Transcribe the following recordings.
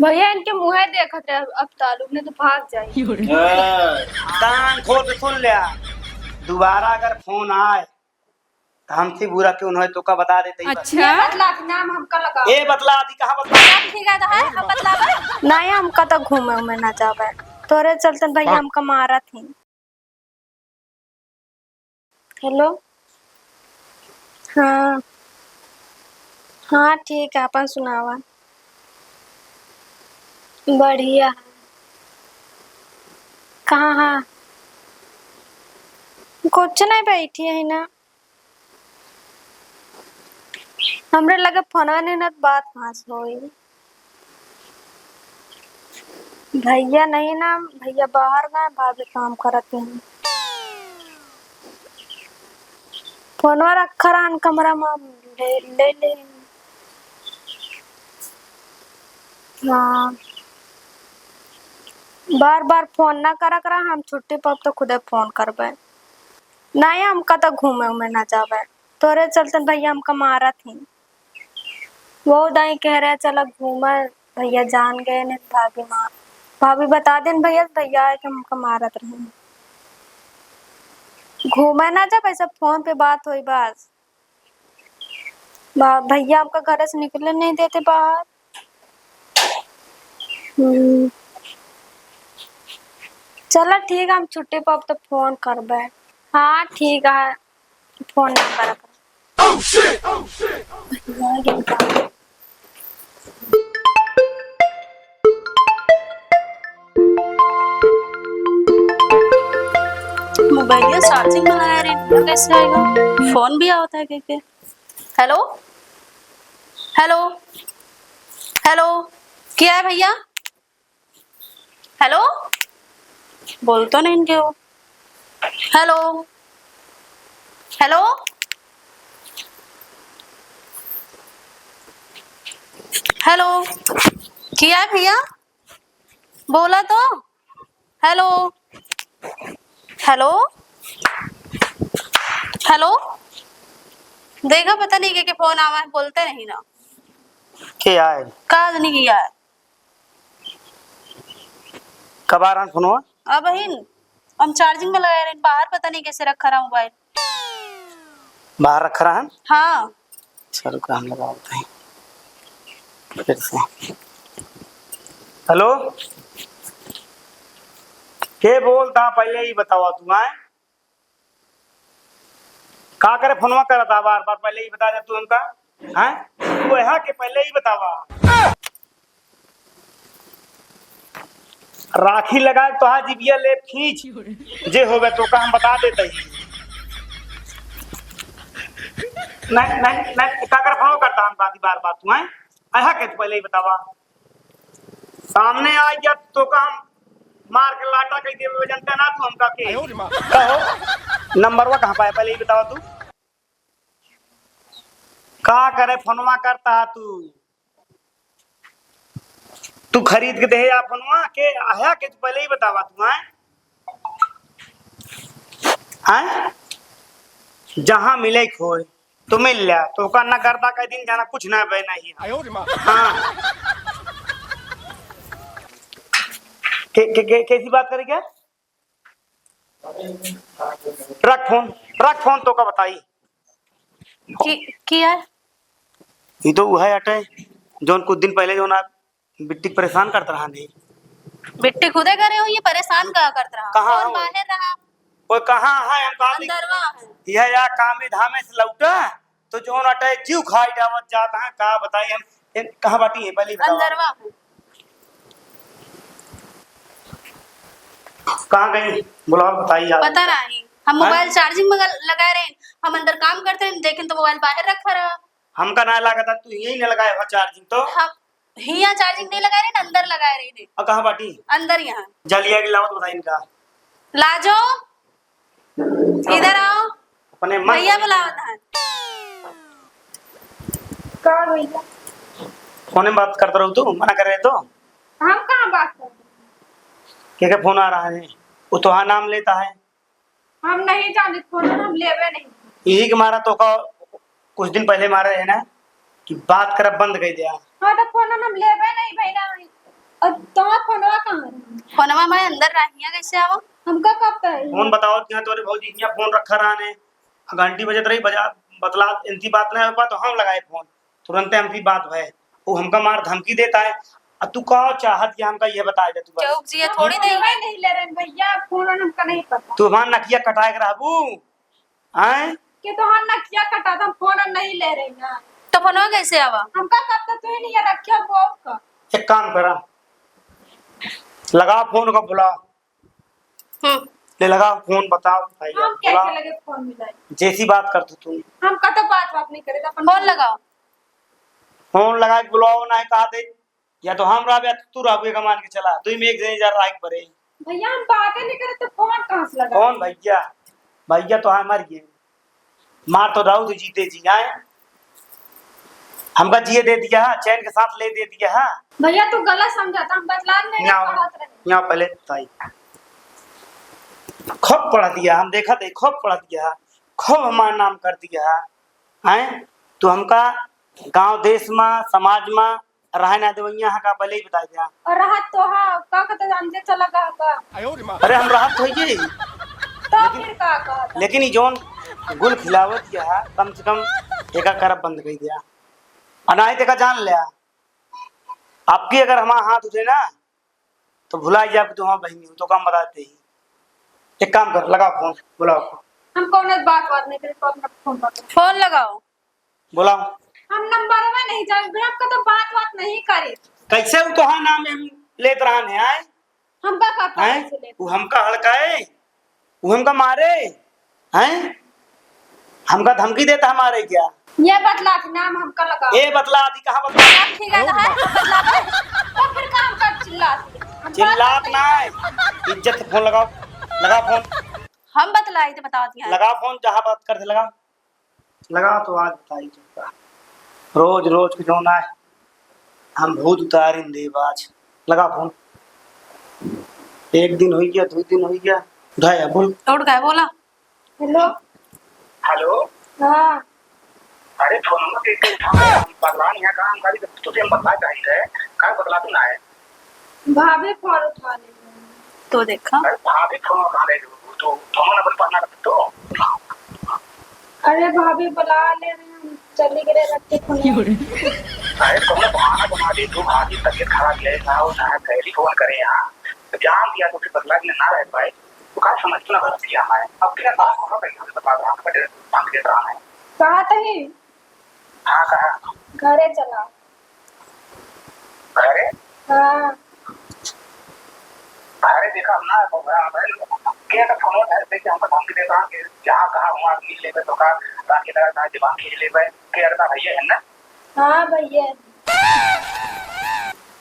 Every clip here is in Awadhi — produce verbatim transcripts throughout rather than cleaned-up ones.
भैया, इनके मुँहे देखत रहे, अब तालुक नहीं तो भाग जाए। ए, कान खोल के सुन ले, दोबारा अगर फोन आए तो हमसे बुरा क्यों न होए, तोका बता देते ही बस। अच्छा। ये बतला के नाम हमका लगा। ए, बतला दी, कहाँ बतला? ठीक है, तो है, हम बतलावे। नहीं, हमका तो घूमे उमे ना जावे, तोरे चलते भैया हमका मारत ही। हेलो। हाँ। हाँ, ठीक है, अपन सुनावा। बढ़िया है। कहाँ है? कुछ नहीं, बैठी है ना। हमरे लगे फोनवा नहीं ना, बात कहाँ से होई? भैया नहीं ना, भैया बाहर गए, भाभी काम करत हैं। फोनवा रखा रहन कमरा में, ले, ले ले। हाँ, बार बार फोन ना करा करा, हम छुट्टी पाब तो खुदे फोन करबे। नहीं, हमका तो घूमे उमे ना जावे, तोरे चलते भैया हमका मारत ही। वो दाई कह रहे, "चला घूमे।" भैया जान गए ने भाभी मार, भाभी बता देन भैया, भैया है कि हमका मारत रहे। घूमे ना जा, ऐसा फोन पे बात होई बस। बा-, भैया हमका घर से निकले नहीं देते बाहर। हम्म। चला ठीक है, हम छुट्टी पाब तो फोन करबे। हाँ ठीक है, फोन ना करब। मोबाइलिया चार्जिंग में लगाया रही, कैसे आएगा? फोन भी आवत है के, के। हेलो, हेलो, हेलो, क्या है भैया? हेलो, बोल तो नहीं इनके हो। हेलो, हेलो, हेलो, क्या है भैया? बोला तो। हेलो, हेलो, हेलो। देखा, पता नहीं के, के फोन आवा है, बोलते नहीं ना। के आए? का नहीं किया है। कब आ रहन फोनवा? अब ही हम चार्जिंग में लगाए रहे, बाहर पता नहीं कैसे रखा रहा मोबाइल। बाहर रखा रहन? हाँ। चलो, काम लगावत है फिर से। हेलो, के बोलता, पहले ही बतावा तू, आए? का करे फोनवा करता बार बार, पहले ही बता दे तू हमका, हैं? तू यहाँ के पहले ही बतावा। राखी लगाए तो आज जिबिया ले खींच, जे होवे तो का हम बता देते ही। नहीं, नहीं, नहीं, का कर फोन करता हम बात बार बार तू, हैं? अहा के तू पहले ही बतावा। सामने आ गया तो का हम मार के लाटा कह देवे, जानता ना तू हमका के। कहो, नंबरवा कहाँ पाए पहले ही बतावा तू। का करे फोनवा करता है तू? तू खरीद के देहे या फोनवा के आया के तू पहले ही बतावा तू, हैं? हैं? जहाँ मिले खोए तो मिल लिया, तो का ना गर्दा का दिन जाना कुछ ना बे नहीं। हाँ। के, के, के, कैसी बात करे क्या? रख फोन, रख फोन तो का बताई। की, की है? ई तो उहे अटे, जौन कुछ दिन पहले जौन आप बिट्टी के परेशान करत रहा नहीं। बिट्टी खुदे करे हो, ये परेशान का करत रहा? कहाँ कौन हो? बाहर रहा? कोई कहाँ है? हम कहाँ अंदरवा है। यह या कामे धामे से लौटा, तो जौन अटे जीव खाई डावत जात है, का बताई हम, इन कहाँ बाटी है, पहले ही बतावा। अंदरवा है। कहाँ गई? बुलाओ, बताइए आप। पता नहीं, हम हाँ? मोबाइल चार्जिंग में लग-, लगाए रहे, हम अंदर काम करते रहे, देखें तो मोबाइल बाहर रखा रहा। हमका ना लगा था, तू यही ना लगाए हो चार्जिंग तो। हम हिया चार्जिंग नहीं लगाए रहे, अंदर लगाए रहे थे। और कहाँ बाटी? अंदर यहाँ। जलिया की लावत बताई इनका। लाजो, इधर आओ। अपने मन भैया बुलावत हैं। का भैया? फोन में बात करत रहू तू, मना कर रहे तो। हम कहाँ बात कर रहे हैं? के के फोन आ रहा है, वो तो हाँ नाम लेता है। हम नहीं जानित फोन, हम लेबे नहीं। यही के मारा तो का कुछ दिन पहले मारे है ना कि बात करब बंद कर दिया। हाँ, तो फोन हम लेबे नहीं भैया। फोनवा मैं अंदर रहिया, कैसे आवा? हमका कब तय? फोन बताओ कि हाँ, तोरे भौजी हियाँ फोन रखा रहने, घंटी बजत रही, बजा, बतला, इनकी बात ना हो पा तो हम लगाए फोन, तुरंते हमकी बात भय। वो हमका मार धमकी देता है। अब तू का चाहत कि हमका ये बताए दे तू बस। चौक जी, ये थोड़ी फोन देंगे। नहीं ले रहे हैं भैया, फोन हमका नहीं पता। तू हमार नकिया कटाए के रहबू, आए? के तोहार नकिया कटा था, फोन नहीं ले रहे हैं। तो फोनवा कैसे आवा? हमका कब तक तू ही नहीं रखे हो, वो का? एक काम करा, लगा फोन का, बुला। हम्म। ले लगा फोन, बताओ भाई, हम क्या बुला। के लगे फोन मिलाई? जैसी बात कर तू, तू। हम कतो बात, बात नहीं करे, तो अपन फोन लगाओ। फोन लगा के बुलाओ, ना कहा दे, या तो हम रहब या तू रहबू, एक मान के चला, दुई में एक जने जा राख परे। भैया, हम बातें नहीं करे तो फोन कहाँ से लगा? कौन भैया? भैया तो हमार ये मार तो रहू तो जीते जी आए, हमका जिए दे दिया है, चैन के साथ ले दे दिया है। भैया, तू गलत समझा था, हम बतला नहीं यहाँ, पढ़त रहे। यहाँ पहले ताई खूब पढ़ा दिया, हम देखा थे, खूब पढ़ा दिया, खूब हमारा नाम कर दिया है। हैं? तू हमका गांव देश में, समाज में रहे ना देवैया है का, पहले ही बता दिया। और रहत तो हा, का कहते, अंधे चला गया का? अरे, हम रहत तो हइये। तो लेकिन, फिर का कहता? लेकिन ई जौन गुल खिलावत या है, कम से कम एका करब बंद कर दिया। अनाही तेका जान लिया, आपकी अगर हमारा हाथ उठे ना, तो भुला जाए कि तू हमार बहिनी हो, तो काम बताते ही। एक काम कर, लगा फोन, बुलाओ। हम कौनो बात, बात नहीं करें, तो अपना फोन बता। फोन लगाओ। बुलाओ। हम नंबरवा नहीं जान, भैया, आपका तो बात, बात नहीं करे। कैसे वो तोहार नाम हम लेत रहन है, आए? हमका का पता हैं? कैसे लेत? वो हमका हड़काए, वो हमका मारे, हैं? हमका धमकी देता हमारे क्या? ये बतला के नाम हमका लगा। ए बतला दी, कहाँ बतला? ठीक है, तो है, बतला दे। तो फिर काम कर चिल्ला। हम चिल्लात बात ना है, इज्जत से फोन लगाओ, लगा फोन। हम बतलाई तो बता दिया। लगा फोन, जहाँ बात करते लगा। लगा तो आज बताई तुमका। रोज रोज के जौन आए, हम भूत उतारिन देब आज। लगा फोन। एक दिन होइ गया, दो दिन होइ गया। उठाया, बोल। उठ गया, बोला। हेलो। हेलो। हाँ। अरे, फोन मत दे, दे, उठा। हम बतला नहीं है, काम करी, तो तुझे हम बतला चाहिए। का बतला तू ना है? भाभी फोन उठा ले। तो देखा। अरे भाभी फोन उठा ले, तो दोनों नंबर पर ना रख तो। अरे भाभी बुला ले रहे हैं, हम चली गए रख के फोन। अरे तुमने बहाना बना दे, तू भाभी तबीयत खराब है ना, वो ना कैसे फोन करे यहाँ। तो जान दिया तो फिर बदला में ना रह पाए, तो का समझ ना बन दिया हमारे। अब तेरा बात को मैं कैसे बता रहा हूँ, बटे बात के रहा है। कहा तही? हाँ, कहा? घरे चला। घरे? हाँ। घरे देखा हम ना, तो घरे हम के तो फोन है, देख के हमको धमकी देता है कि जहाँ कहा हुआ मिल लेबे तो का, ताकि लगा था दिमाग खींच लेबे, के अड़ता भैया है ना? हाँ भैया।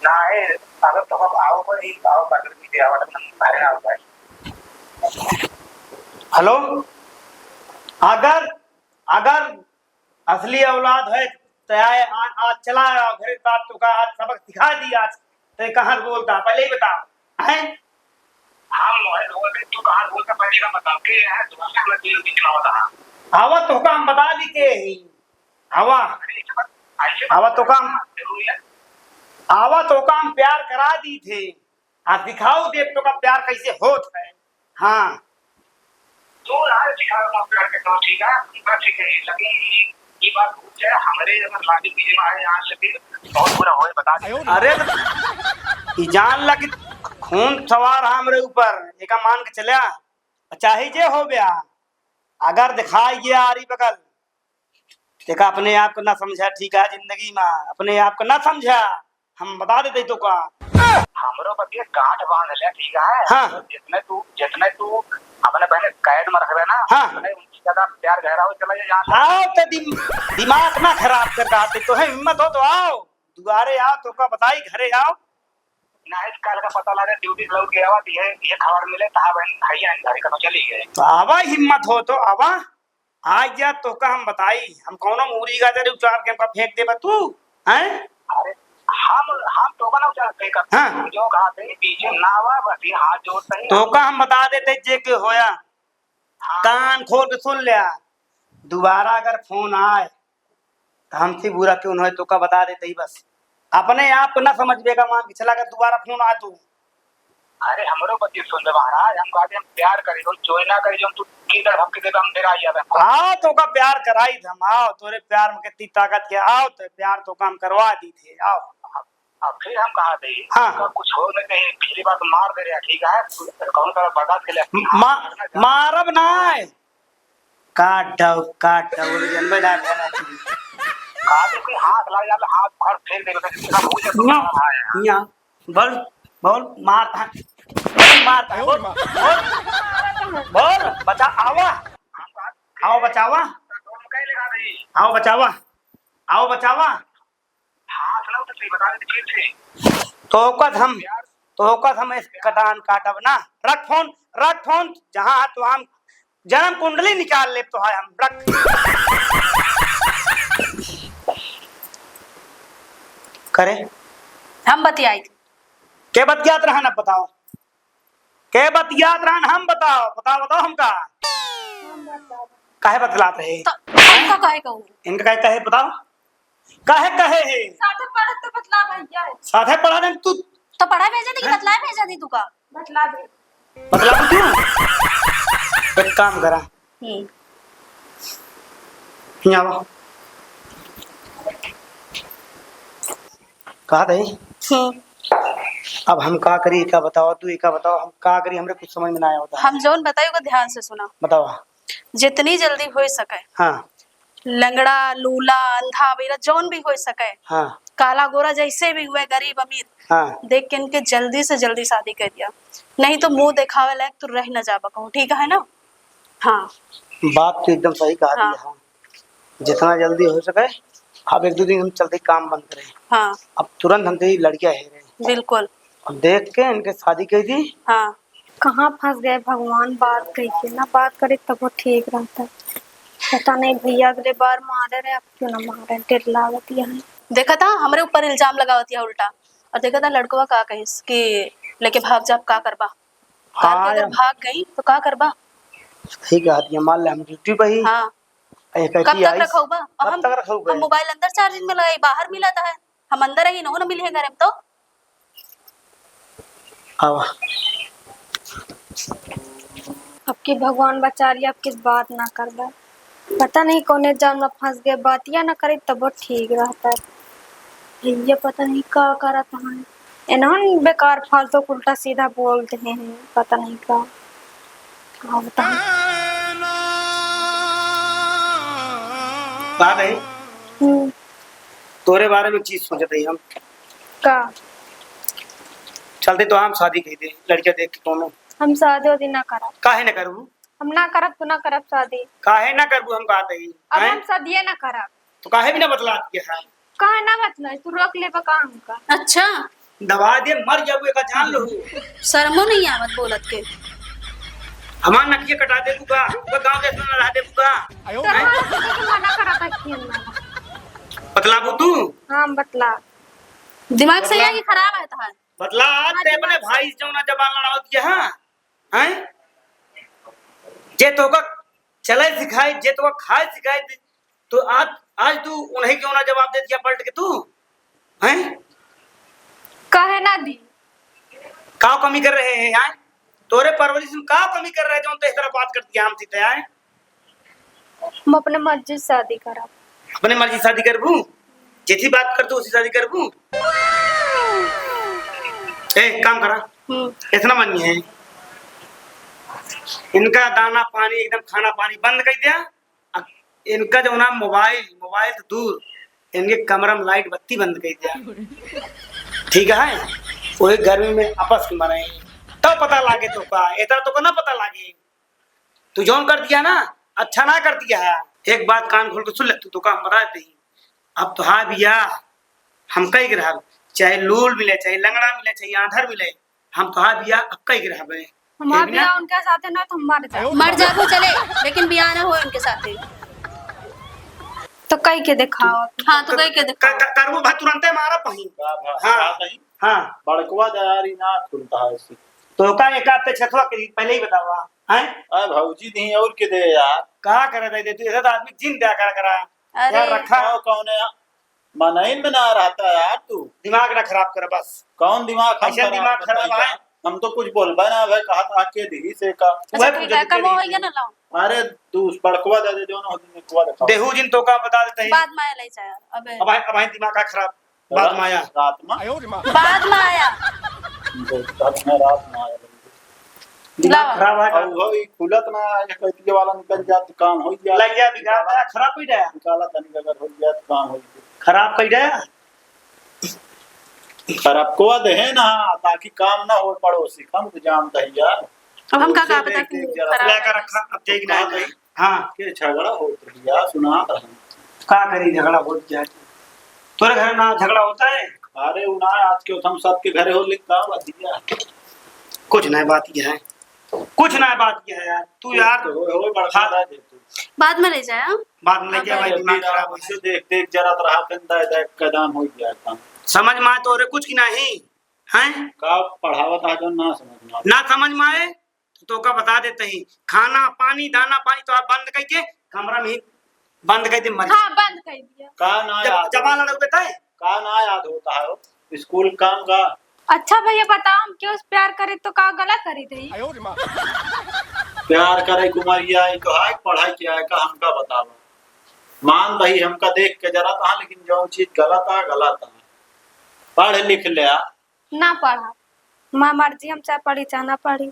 ना है, अगर तो अब आओ पर ही आओ, पर भी दे आवा, तो घरे आओ भाई। हेलो, अगर, अगर असली औलाद है, तो आए, आ, आज चला आओ घरे, बाप तो का आज सबक सिखा दी आज, तो कहाँ से बोलता, पहले ही बता, हैं? हम मोहे बोल रहे, तू कहाँ से बोलता, पहले का बता, के है, तू हमें तीन दिन चलावता है। आवा तो का हम बता दी के ही, आवा, अरे, ऐसे बात, ऐसे बात आवा तो का हम, जरूरी है। आवा तो का हम प्यार करा दी थे, आ दिखाऊ देब तो का प्यार कैसे होत है। हाँ। तू ना दिखावे का प्यार के तो ठीक है, बात ठीक है, लेकिन ये, ये बात भूल जाए, हमारे अगर लागे बीच में आए, यहाँ से भी बहुत बुरा होए, बता दे। अरे, ई जान ला कि खून सवार है हमरे ऊपर, एका मान के चल्या, चाहे जे हो गया, अगर दिखाई गया आरी बगल, देखा, अपने आप को ना समझा, ठीक है, जिंदगी में अपने आप को ना समझा, हम बता देते तो का। हमरो बतिया गांठ बांध ले, ठीक है? हाँ। जितने तू, जितने तू अपने बहन कैद में रखबे ना, हाँ। उतने उनकी ज्यादा प्यार गहरा हो चला जाए, यहाँ से। आओ तो दिम-, दिमाग ना खराब कर डालते, तो है हिम्मत हो तो आओ, दुआरे आओ, तो का बताई, घरे आओ। ना इस काल का पता लगा, ड्यूटी से लौट के आवा, तो ये, ये खबर मिले, तहा बहन भैया घरे कनो चली गए। तो आवा, हिम्मत हो तो आवा। आ गया तो का हम बताई, हम कौनो मूरी गाजर उचार के हमका फेंक देबा तू, हैं? अरे, हम, हम तो का ना उचार के का, हाँ। जो कहा थे, पीछे ना आवा, बस ये हाथ जोड़ते ही तो का हम बता देते जे के होया। हाँ। कान खोल के सुन लिया, दोबारा अगर फोन आए, तो हमसे बुरा क्यों न होए, तो का बता देते ही बस। अपने आप को ना समझबे का मान के चला, अगर दोबारा फोन आए तो। अरे, हमरो बतिया सुन ले महाराज, हम कहते हम प्यार करी, तो चोरी ना करी, जो तू कीचड़ भक्के देबे, हम डेरा जाबे। आओ, तोका प्यार कराई हम, आओ, तोरे प्यार में कितनी ताकत के, आओ, तो प्यार तोका हम करवा दी थे, आओ। अब, अब फिर हम कहा थे, हाँ। तोका कुछ हो न कहीं, पिछली बार तो मार दे रहे, ठीक है, कौन सा बर्दाश्त के लिए? मा-, मारब ना है। काट दो, काट दो, वो जनबे ना करना चाहिए। काट के हाथ लग जावे, हाथ भर फेंक देवे, तो कितना भूल जाता हियाँ, है। हियाँ, बोल, बोल, मारता है, बोल, मारता है, बोल, बोल, बोल, बचा, आवा, आओ बचावा, आओ बचावा, आओ बचावा। हाथ ना उठे, बता दे, ठीक, ठीक। तोकत हम, तोकत हम इस कटान काटब ना। रख फोन, रख फोन, जहाँ हाथ वहाँ हम जन्म कुंडली निकाल लेब तोहार हम। रख। करे? हम बतियाई थी। के बतियात रहन, अब बताओ। के बतियात रहन, हम बताओ, बताओ, बताओ हमका। काहे बतलात रहे? तो हमका काहे कहू? इनका काहे, काहे बताओ? काहे कहे है? साथे पढ़त तो बतला भैया है। साथे पढ़ा दे तू। तो पढ़ा भेजा दी कि हैं? बतला भेजा दी तू का? बतला दे। बतला दे तू? एक काम करा। हम्म। हियाँ आवा। कहा दे? हम्म। अब हम का करी, का बताओ, तू का बताओ, हम का करी, हमरे कुछ समझ में ना आवता। हम जौन बताई, ओका ध्यान से सुना। बतावा। जितनी जल्दी हो सके। हाँ। लंगड़ा, लूला, अंधा, बेरा जौन भी हो सके, हाँ। काला गोरा जैसे भी हुए, गरीब अमीर, हाँ। देख के इनके जल्दी से जल्दी शादी कर दिया, नहीं तो मुंह देखावे लायक तू रह न जाबा कहूँ, ठीक है ना? हाँ। बात तो एकदम सही कहा हाँ। दिया, हाँ। जितना जल्दी हो सके, अब एक दो दिन हम चलते काम बंद करें। हाँ। अब तुरंत हम तो ये लड़कियां है रहे। बिल्कुल। अब देख के इनके शादी कर दी। हाँ। कहाँ फंस गए भगवान, बात कही के ना बात करे तब वो ठीक रहता। पता नहीं भैया अगले बार मारे रहे, अब क्यों ना मारे, डर लागत यहाँ। देखा था हमरे ऊपर इल्जाम लगावत या उल्टा, और देखा था लड़कवा का कहिस कि लेके भाग जा, अब का करबा? काल के हाँ अगर यार। भाग गई तो का करबा? सही कहा दिया, मान ले हम ड्यूटी पे ही। हाँ। एक कब ऐसी तक आइस, रखौबा? कब हम, तक रखौबा? हम मोबाइल अंदर चार्जिंग में लगाई, बाहर मिला था, हम अंदर ही नहो ना मिली है घर में तो। आवा। अब की भगवान बचा लिया, अब किस बात ना करबा। पता नहीं कौने जाल में फंस गए, बातिया ना करे तब वो ठीक रहता। ये पता नहीं का करत हैं, इन्होंने बेकार फालतू उल्टा सीधा बोलते हैं, पता नहीं का, का बताएं। का कही? हम्म। तोरे बारे में चीज सोचत हई हम। का? चलते तो हम शादी कही दे, लड़कियां देख के कोनो। हम शादी वादी ना करब। काहे ना करबू? हम ना करब तो ना करब शादी। काहे ना करबू हम कहत हई? अब हैं? हम शादिये ना करब। तो काहे भी ना बतलात के है? काहे ना बतलाई? तू रोक लेबा का हमका? अच्छा। दबा दे, मर जाबू, एका जान लो। शर्मो नहीं आवत बोलत के। हमार नकिया कटा देबू का? पूरा गांव देश में ना रह देबू का? तो हैं? रोक लेके मना करत है कि हम ना। बतलाबू तू? हाँ, हम बतला। दिमाग सही बतला। है कि खराब है तोहार? बतला, आज ते अपने भाई से जौना जबान लड़ावत के, हाँ? हैं? जे तोका चले सिखाए, जे तोका खाए सिखाए, तो आज, आज तू उन्हीं के ना जवाब दे दिया पलट के तू, हैं? काहे ना दी? का कमी कर रहे हैं, हैं? तोरे परवरिश में का कमी कर रहे हैं, जौन तो इस तरह बात करती है हमसे, हैं? हम अपने मर्जी से शादी करब। अपने मर्जी से शादी करबू? जैसी बात कर तू, उसी शादी करबू? ए, काम करा। हम्म। इतना मन है। इनका दाना पानी, एकदम खाना पानी बंद कर दिया। अब इनका जो ना मोबाइल, मोबाइल तो दूर, इनके कमरा में लाइट बत्ती बंद कर दिया। ठीक है? वही गर्मी में आपस में मरे। तब पता लागे तोका, इतना तोका ना पता लागे। तू जौन कर दिया ना, अच्छा ना कर दिया है। एक बात कान खोल के सुन ले, तू, तोका हम बता देते ही। अब तोहार बियाह हम कई के रहब, चाहे लूल मिले, चाहे लंगड़ा मिले, चाहे आंधर मिले, हम तोहार बियाह अब कई के रहबे। हमार बियाह उनके साथे ना तो हम मर जाब। मर जाबो चले, लेकिन बियाह ना होए उनके साथे। तो कई के देखाओ। हाँ, तो कई के देखाओ। क-, क-, करबो भाई, तुरंते मारब वहीं। का भा-, हाँ। का कहीं? हाँ। बड़कवा दरारी ना खुलता है ऐसे। तो का एक आध छेथवा के पहले ही बतावा, हैं? अरे भौजी नहीं और के दे यार। का करे दे दे, तू ऐसा तो आदमी जिन दया करा करा। अरे। यार रखा। कौन, कौन है? मनई में ना रहता यार तू। दिमाग ना खराब कर बस। कौन दिमाग हम ऐसा खराब दिमाग करता खराब है? है? हम तो कुछ बोलबे ना भाई, कहा था के दिही से का। अच्छा, वह ठीक है, पूछत कम के होइगा ना, लाओ। अरे, तू उस बड़कवा दे दे, जो ना हो, निकवा दे, खाओ। देहू जिन तो का बता देते हैं। बाद में ले जाए, अबे। अब भाई, अब भाई दिमाग का खराब। बाद में आया। रात में? बाद में आया। रात में आया। दिमाग लाओ। खराब है। अब वो ही खुलत ना, ये कैतिये वाला निकल जात, काम हो जात। लग गया, बिगाड़ गया, खराब हो गया। निकाला तनी अगर हो जात, काम हो जात। खराब कर गया। खराब को देहे ना, ताकि काम ना हो पड़ोसी, हम तो जानते हैं यार। अब हम का, उसे का पता देख, कि देख जरा खराब लेकर है। रखा, अब देख ना हाँ। भाई। हाँ। के झगड़ा होत रही यार, सुना रहा। का करी, झगड़ा होत जाए। तोरे घर ना झगड़ा होता है? अरे, उ ना, आज के हम सबके घरे हो, लिख का बात है? कुछ ना बात ये है, कुछ ना बात ये है यार। तू कुछ यार तो हो, हो, बड़का हाँ। राज है तू। बाद में ले जाए, हाँ? बाद में ले हाँ, जाए, भाई, बाद में। दिमाग खराब हो इसे जाए। देख, देख, जरा तो रहा, फिर दे, दे, कदम हो गया काम। समझ में आए तोरे कुछ की नहीं, हैं? का पढ़ावत है जो ना समझ में आए। ना समझ में आए? तो तोका बता देते ही, खाना, पानी, दाना, पानी तो आप बंद करके कमरा में ही बंद कर दे, मर हाँ, बंद कर दिया। का ना जब याद जमा लड़क बेटा है? का ना याद होता है हो? स्कूल काम का? अच्छा भैया, बताओ, हम क्यों प्यार करे तो का गलत करी थे? प्यार करे कुमारिया, ई तो है, पढ़ाई किया है का, हमका बतावा। मान भाई, हमका देख के जरा था, लेकिन जौन चीज गलत है, गलत है। पढ़ लिख ले आ, ना पढ़ा। माँ मर्जी, हम चाहे पढ़ी चाहे ना पढ़ी।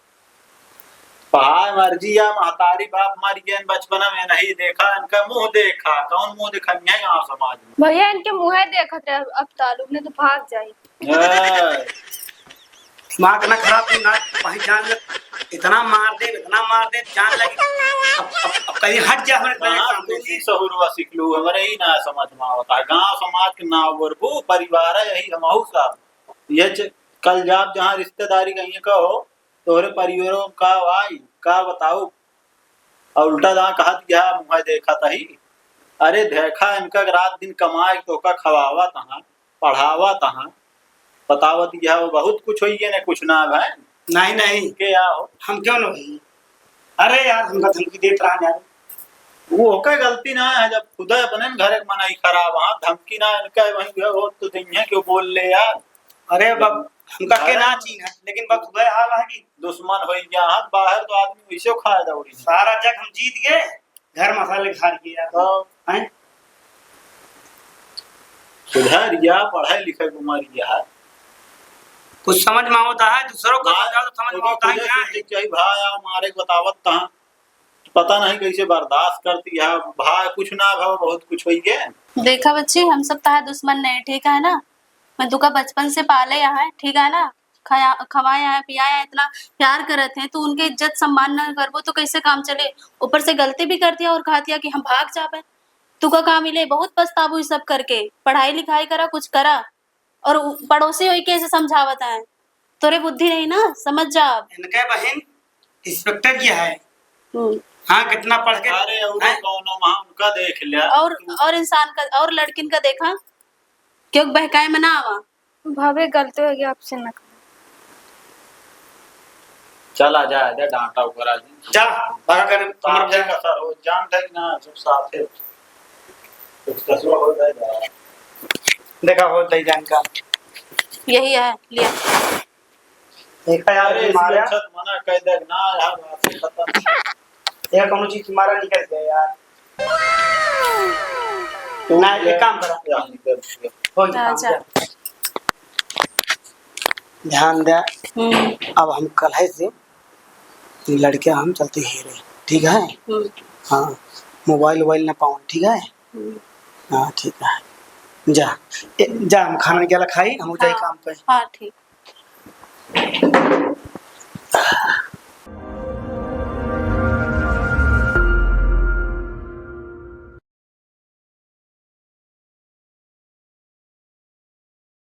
पढ़ाई मर्जी या महतारी बाप मर गए बचपन में, नहीं देखा इनका मुंह, देखा कौन मुंह दिखाई है गाँव समाज में। भैया, इनके मुंह देखत रहे, अब तालुक ने तो भाग जाई। ए। दिमाग ना खराब, तू ना कहीं जान ले, इतना मार दे, इतना मार दे, जान लगे। अब, अब, अब कहीं हट जा हमारे हाँ, सामने तू से। ही सहूरवा सीख लू, हमारे ही ना समझ में आवता है। गाँव समाज के ना ओरबू, परिवार है यही, हमहू सब। ये च-, कल जाब जहाँ रिश्तेदारी कहीं का हो, तोहरे परिवारों का आई, का बताऊ? और उल्टा जहाँ कहत गया, मुँह देखत ही। अरे देखा, इनका रात दिन कमाए, तोका खवावत हाँ, पढ़ावत हाँ, बतावत गया, वो बहुत कुछ होइए ने, कुछ ना भाई। नहीं, नहीं। के आओ। हम क्यों नहीं? अरे यार, हमका धमकी देत रहा यार। वो ओकर गलती ना है, जब खुदा अपने घर एक मनाई खराब, हाँ, धमकी ना इनका वहीं गए हो तो दुनिया क्यों बोल ले यार। अरे बब, हमका के अरे। ना चीन है, लेकिन बब वह हाल है कि दुश्मन हो गया, हाँ, बाहर तो आदमी वैसे खाए दौड़ी। सारा जग हम जीत गए, घर मसाले खा लिए यार। हाँ। हैं? सुधर गया, पढ़ाई लिखाई को मर गया है। कुछ समझ में आवता है, दूसरों को मार, समझाओ तो समझ में ओकर आवता है खुदे क्या? सोचे के चाही, भाई, आ, मारे के बतावत तहाँ। पता नहीं कैसे बर्दाश्त करती है। भाई, कुछ ना भाई, बहुत कुछ होई गए। देखा बच्ची, हम सब तहार दुश्मन नहीं, ठीक है ना? मैं तुका बचपन से पाले यहाँ है, ठीक है ना? खाया, खवाया है, पियाया है, इतना प्यार करत हैं, तू उनके इज्जत सम्मान ना करबो तो कैसे काम चले? ऊपर से गलती भी करती है और कहती है कि हम भाग जाबे। तुका का मिले? बहुत पछताबू ई सब करके। पढ़ाई लिखाई करा, कुछ करा। और उ-, पड़ोसी होई के ऐसे समझावत है, तोरे बुद्धि नहीं ना, समझ जा अब। इनके बहिन इंस्पेक्टर की है। हम्म। हाँ, कितना पढ़ के अरे, और हैं? कौनो माँ उनका देख लिया। और, और इंसान का, और लड़किन का देखा, क्यों बहकाए में ना आवा। भाभी, गलती हो गई, आपसे ना कहा। चल, आ जा, आ जा, डांटा ऊपर आ जा। जा, भागा कर, कमर जा। का सर, वो जान दे कि ना, सब साथ है। कुछ कसवा हो जाएगा। देखा, हो जाए जान का। यही है, लिया। देखा यार, अरे, इसमें मारा। अच्छा तो मना कर दे ना यार, बात खत्म। ये कौन चीज मारा निकल गया यार। तो ना, ये ये काम करा। यहाँ निकल गया। हो गया हाँ, काम, जा। जा। ध्यान दे। हम्म। अब हम कल है से ये लड़के हम चलते हेरे, ठीक है? हम्म। हाँ, मोबाइल वोबाइल ना पाओ, ठीक है? हम्म। हाँ, ठीक है। जा, ए, जा, हम खाना निकाला खाई, हम जाई हाँ, काम पे। हाँ, ठीक।